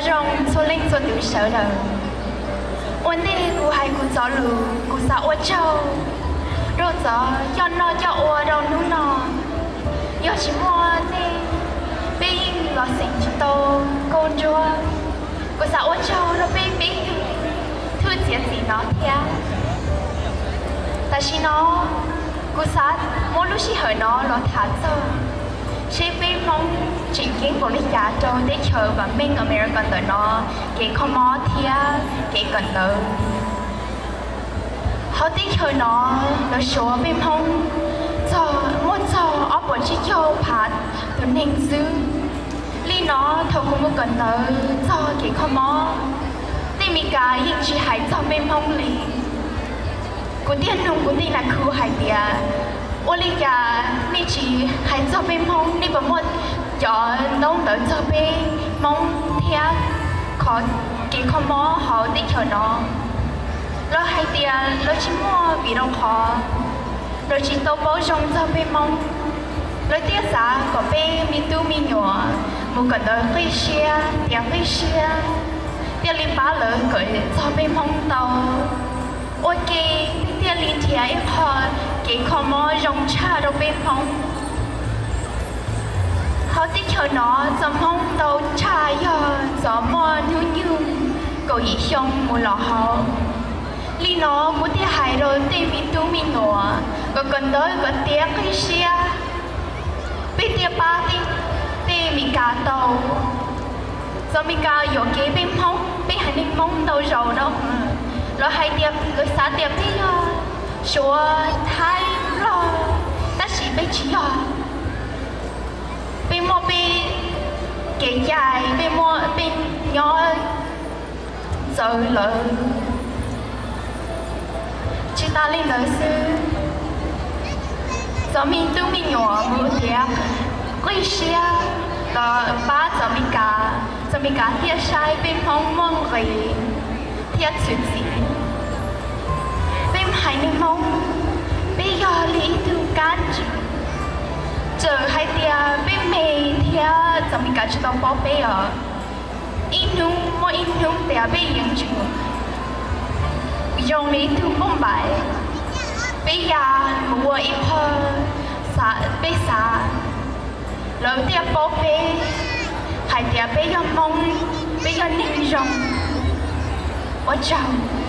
Zoo txhua leej txhua tus sawv daws. Ua ntej kuv hais kuv cov lus, kuv xav ua tsaug rau cov coj noj coj ua rau hnub no. Yog tsis muaj nej, peb yeej los xeem tsis tau nkauj ntsuab. Kuv xav ua tsaug rau peb, peb thwj txiav txim no thiab. Tam sim no kuv xav muab lub sij hawm no los tham txog seb peb Hmoob tseem ceeb npaum li cas rau teb chaws vam meej America ntawm no, kev kho mob thiab kev kawm ntawv. Hauv teb chaws no lawv suav peb Hmoob txog, muaj txog ob puas tsib caug phav tus neeg xwb. Li no thaum kuv mus kawm ntawv txog kev kho mob, tej Meskas yeej tsis hais txog peb Hmoob li. Kuv thiaj nug kuv tej nas khu hais tias, ua li cas nej tsis hais txog peb Hmoob, nej puas muaj cov ntaub ntawv txog peb Hmoob thiab qhov kev kho mob hauv teb chaws no? Lawv hais tias lawv tsis muaj vim rau qhov lawv tsis tau paub zoo txog peb Hmoob. Lawv thiaj xav kom peb me tub me nyuam mus kawm ntawv qib siab, tiav qib siab, thiaj li pab lawv kawm txog peb Hmoob tau. Ua ke peb thiaj li nrhiav ib qho kev kho mob zoo tshaj rau peb Hmoob. Hauv teb chaws no txog Hmoob ntau tshaj yog txog muaj hnub nyoog kaum yim xyoo mus los hauv. Li no kuv thiaj hais rau tej me tub me nyuam kom kawm ntawv kom tiav qib siab, peb thiaj pab tej Meskas tau. Txog Meskas yuam kev peb Hmoob, peb haiv neeg Hmoob ntau zaus no, lawv hais tias lawv xav tias peb yog Suav, Thaib, Nplog, tab sis peb tsis yog. Peb muaj peb kev cai, peb muaj peb nyob ntxawv lawv. Tsis tas li ntawd xwb, txog me tub me nyuam mus tiav qib siab los pab txog Meskas, txog Meskas thiaj saib peb Hmoob muaj nqis thiab txhwm txim. Peb haiv neeg Hmoob, peb yog li ib tug kab ntsis, txawm hais tias peb me thiab txog Meskas tsis tau paub peb os, ib hnub muaj ib hnub tias peb yeej tseem zoo li ib tug npauj npaim, peb ya mus ua ib qho peb xav, lawv thiaj paub peb hais tias peb yog Hmoob, peb yog neeg zoo. Ua tsaug.